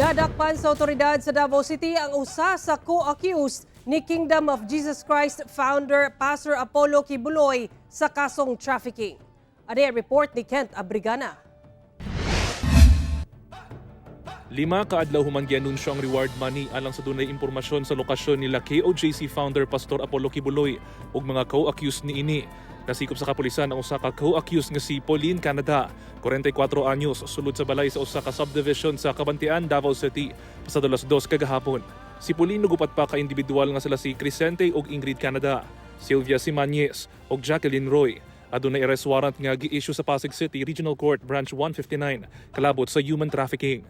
Nadakpan sa otoridad sa Davao City ang usa sa co-accused ni Kingdom of Jesus Christ founder Pastor Apollo Quiboloy sa kasong trafficking. Ani ang report ni Kent Abrigana. 5 ka adlaw human gianunsyo ang reward money alang sa dunay impormasyon sa lokasyon nila KOJC founder Pastor Apollo Quiboloy ug mga co-accused niini. Nasikop sa kapulisan ang usa ka co-accused nga si Pauline Canada, 44 anyos, sulod sa balay sa usa ka subdivision sa Cabantian, Davao City, pasado alas 2 kagahapon. Si Pauline ug upat pa ka individual nga sila si Crescente ug Ingrid Canada, Sylvia Simanyes ug Jacqueline Roy. Adunay arrest warrant nga gi-issue sa Pasig City Regional Court Branch 159 kalabot sa human trafficking.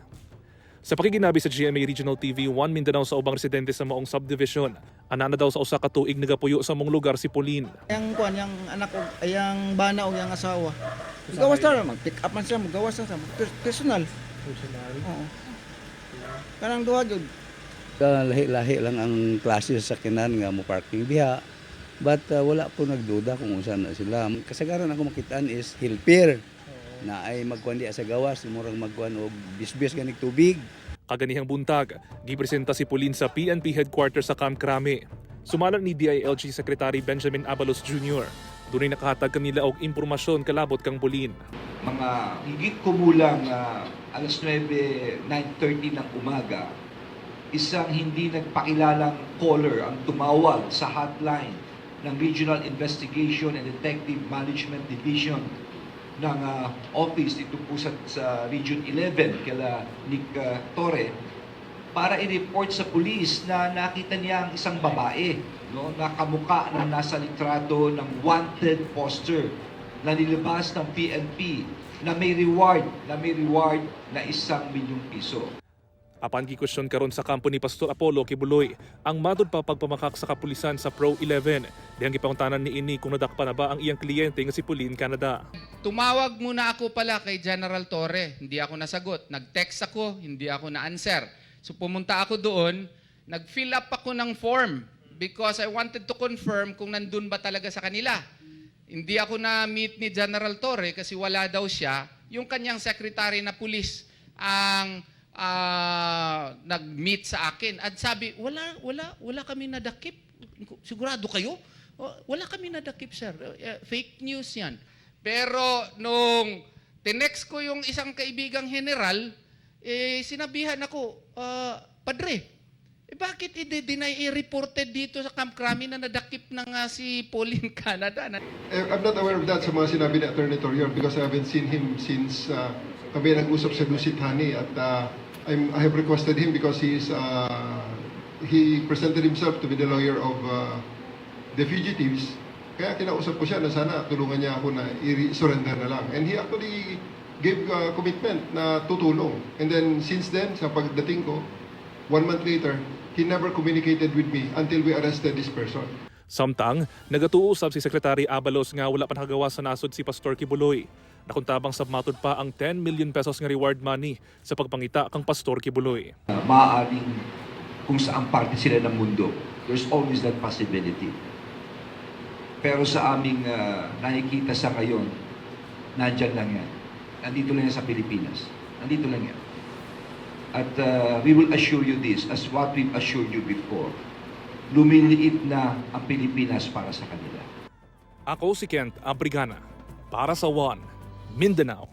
Sa pakiginabi sa GMA Regional TV 1 Mindanao sa ubang residente sa maong subdivision, ana na daw sa usa ka tuig nagapuyo sa maong lugar si Pauline. Yang kuan, yang anak og yang bana og yang asawa. Gawas na mag pick up man siya, magawas na siya, personal. Personal. Oo. Kanang duha gyud. Lahi-lahi lang ang klase sa sakyanan nga mo parking diha. But wala po nagduda kung unsa na sila. Kasagaran ako makitaan is helper na ay magkuan diha sa gawas, murag magkuan og bisbis ganig tubig. Kaganihang buntag, gipresenta si Pauline sa PNP headquarters sa Camp Crame. Sumala ni DILG Secretary Benjamin Abalos Jr. Dunay nakahatag kanila og impormasyon kalabot kang Pauline. Mga higit kumulang alas 9, 9:30 ng umaga, isang hindi nagpakilalang caller ang tumawag sa hotline ng Regional Investigation and Detective Management Division ng office dito po sa Region 11 kala Nick Torre para i-report sa police na nakita niya ang isang babae, no, na kamuka ng nasa litrato ng wanted poster na nilabas ng PNP na may reward na ₱1 milyong. Apan gikwestiyon karon sa kampo ni Pastor Apollo Quiboloy ang matud pa pagpamakak sa kapulisan sa Pro 11. Dihang gipangutanan niini kung nadakpan na ba ang iyang kliyente nga si Pauline Canada. Tumawag muna ako pala kay General Torre. Hindi ako nasagot. Nag-text ako, hindi ako na-answer. So pumunta ako doon, nag-fill up ako ng form because I wanted to confirm kung nandun ba talaga sa kanila. Hindi ako na-meet ni General Torre kasi wala daw siya. Yung kanyang secretary na pulis ang nag-meet sa akin. At sabi, "Wala, wala, wala kami nadakip. Sigurado kayo? Oh, wala kami nadakip, sir. Fake news yan." Pero nung tinext ko yung isang kaibigang general, eh, sinabihan ako, "Padre, eh, bakit i-deny, i-reported dito sa Camp Crame na nadakip na nga si Pauline Canada?" Na Eh, I'm not aware of that sa mga sinabi ni Attorney Torreon because I haven't seen him since kami nag-usap sa Dusit Thani at I have requested him because he presented himself to be the lawyer of the fugitives. Kaya kinausap ko siya na sana tulungan niya ako na i-surrender na lang. And he actually gave commitment na tutulong. And then since then, sa pagdating ko, one month later, he never communicated with me until we arrested this person. Samtang, nagatuo usab si Secretary Abalos nga wala pa nakagawa sa nasod si Pastor Quiboloy. Nakuntabang sa matud pa ang 10 million pesos nga reward money sa pagpangita kang Pastor Quiboloy. Maaaring kung saan parte sila ng mundo. There's always that possibility. Pero sa aming nakikita sa ngayon, nandyan lang yan. Nandito lang yan sa Pilipinas. Nandito lang yan. At we will assure you this as what we've assured you before. Lumiliit na ang Pilipinas para sa kanila. Ako si Kent Abrigana para sa One Mindanao.